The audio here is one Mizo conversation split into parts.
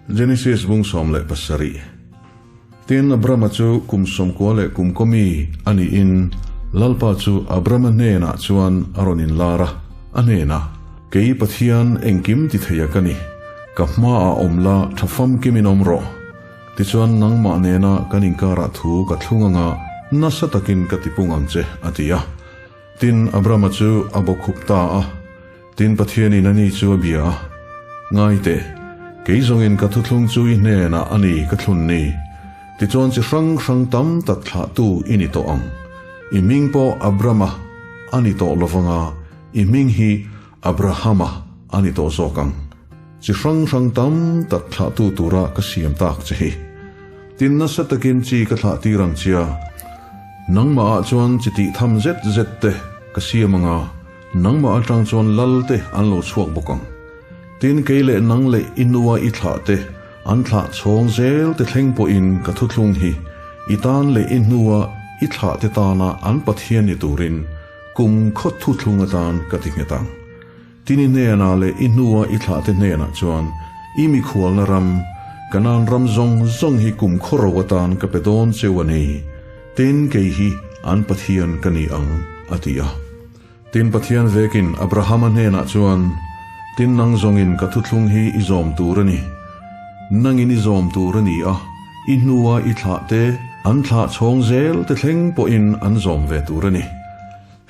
Genesis bung 17. Tin, Abrama chu kum 90 leh kum kaw mi a niin Lalpa chu Abrama hnenah chuan a rawn inlar a, a hnenah, Kei Pathian engkim ti theia ka ni, ka hmaah awm la tha famkimin awm rawh. Tichuan nangmah nena kan inkarah thu ka thlung anga nasa takin ka tipung ang che, a ti a. Tin, Abrama chu a bawkhup ta a. Tin, Pathianin ani chu a bia a, Ngai teh, kei zawngin ka thuthlung chu i hnenah a ni ka thlun ni. Tichuan chi hrang hrang tam tak thlahtu i ni tawh ang. I hming pawh Abrama a ni tawh lovanga i hming hi Abrahama a ni tawh zawk ang. Chi hrang hrang tam tak thlahtu tura ka siam tak che hi. Tin, nasa takin chi ka thlah tir ang chia, nangmahah chuan chi tih tham zet zet te ka siam anga, Nangmah atang chuan lal te an lo chhuak bawk ang. Tin, kei leh nang leh i nua i thlah te an thlah chhawng zel te thleng pawhin ka thuthlung hi i tan leh i hnua i thlah te tana an Pathian ni turin kum khaw thuthlung atan ka ti nghet ang. Tin, i hnenah leh i hnua i thlah te hnenah chuan i mikhualna ram, Kanaan ram zawng zawng hi kum khaw ro atan ka pe dawn cheu a ni. Tin, kei hi an Pathian ka ni ang, a ti a. Tin, Pathian vekin Abrahama hnenah chuan, Tin, nang zawngin ka thuthlung hi i zawm tur a ni. Nangin i zawm tur a ni a, i hnua i thlah te, an thlah chhawng zel te thleng pawhin an zawm ve tur a ni.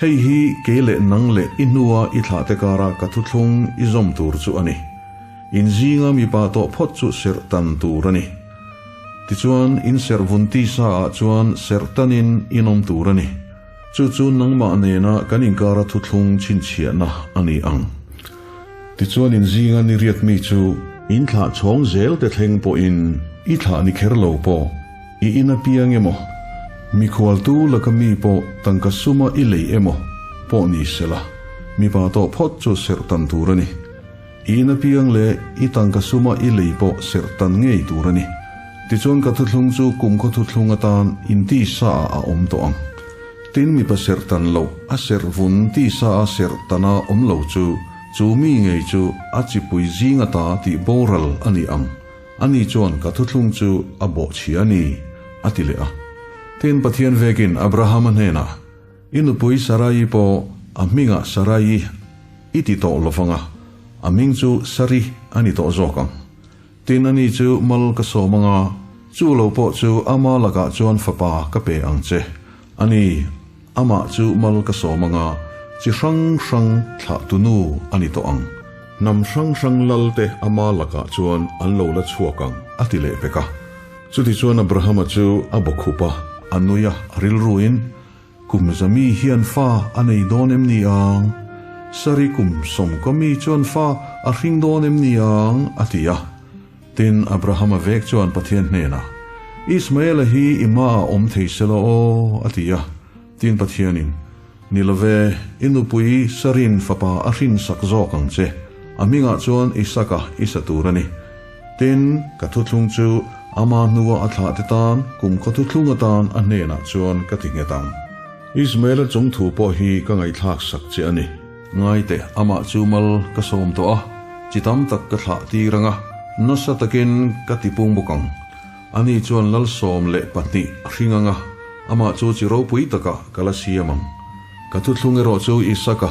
Hei hi kei leh nang leh i hnua i thlah te kara ka thuthlung i zawm tur chu a ni. In zinga mipa tawh phawt chu serh tan tur a ni. Tichuan, in serh vun tisa ah chuan serh tanin in awm tur a ni. Chu chu nangmah nena kan inkara thuthlung chhinchhiahna a ni ang. Tichuan in zinga ni riat mi chu in thlah chhawng zel te thleng pawhin i thlah ni kher lo pawh i in apiang emaw, mikhualtu laka mi pawh tangka suma i lei emaw pawh ni sela, mipa tawh phawt chu serh tan tur a ni. I in apiang leh i tangka suma i lei pawh serh tan ngei tur a ni. Tichuan ka thuthlung chu kumkhaw thuthlung atan inti sa ah a awm tawh ang. Tin mipa serh tan loh a serh vun ti sa a serh tana awm lo chu chu mi ngei chu a chipui zing ata tih boral a ni ang. Ani chuan ka thuthlung chu a bawhchhia a ni, a ti leh a. Tin Pathian vekin Abrahama hnenah, I nupui Sarai pawh a hmingah Sarai i ti tawh lovang a, a hming chu Sari a ni tawh zawk ang. Tin, ani chu mal ka sawm ang a, chu lo pawh chu ama lakah chuan fapa ka pe ang che. A ni, amah chu mal ka sawm ang a, chi hrang hrang thlahtu nu a ni tawh ang. Hnam hrang hrang lalte ama lakah chuan an lo la chhuak ang, a ti leh pek a. Chutichuan Abrahama chu a bawkhup a, a nui a, a rilruin, Kum zami hian fa a nei dawn em ni ang? Sari kum sawmkaw mi chuan fa a hring dawn em ni ang? a ti a. Tin, Abrahama vek chuan Pathian hnenah, Ismaela hi i hmaah awm thei se la aw, a ti a. Tin, Pathianin, Ni lo ve, i nupui Sarin fapa a hrinsak zawk ang che, a hmingah chuan Isaka i sa tur a ni. Tin, ka thuthlung chu ama hnua a thlahte tan kumkhaw thuthlung atan a hnenah chuan ka ti nghet ang. Ismaela chung thu pawh hi ka ngaihthlak sak che a ni. Ngai teh, amah chu mal ka sawm tawh a, chi tam tak ka thlah tir ang a, nasa takin ka ti pung bawk ang. Ani chuan lal 12 a hring ang a, amah chu chi ropui takah ka la siam ang. Ka thuthlung erawh chu Isaka,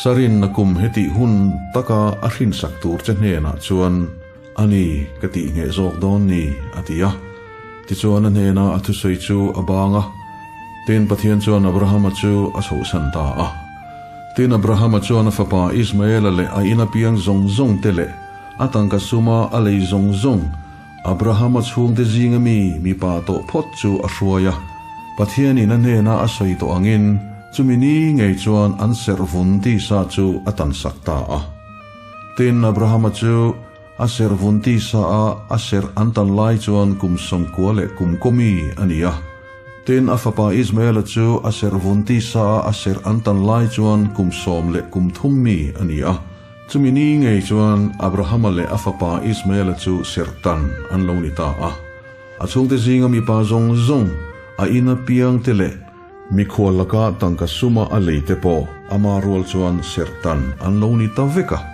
Sarin na kum hetih hun taka a hrinsak tur che hnenah chuan a ni ka tih ngheh zawk dawn ni, a ti a. Tichuan a hnena a thusawi chu a bang a. Tin, Pathian chuan Abrahama chu a chhohsan ta a. Tin, Abrahama chuan a fapa Ismaela leh a ina piang zawng zawng te leh a tangka suma a lei zawng zawng Abrahama chhungte zinga mi mipa tawh phawt chu a hruai a. Pathianin a hnena a sawi tawh angin chumi ni ngei chuan an serh vun tisa chu a tansak ta a. Tin, Abrahama chu a serh vun tisa a a serh an tan lai chuan kum 90 leh kum kaw mi a ni a. Tin, a fapa Ismaela chu a serh vun tisa a a serh an tan lai chuan kum 10 leh kum 3 mi a ni a. Chumi ni ngei chuan Abrahama leh a fapa Ismaela chu serh tan an lo ni ta a. A chhungte zinga mipa zawng zawng, a ina piangte leh mikhual laka tangka suma a leite pawh ama rual chuan serh tan an lo ni ta vek a.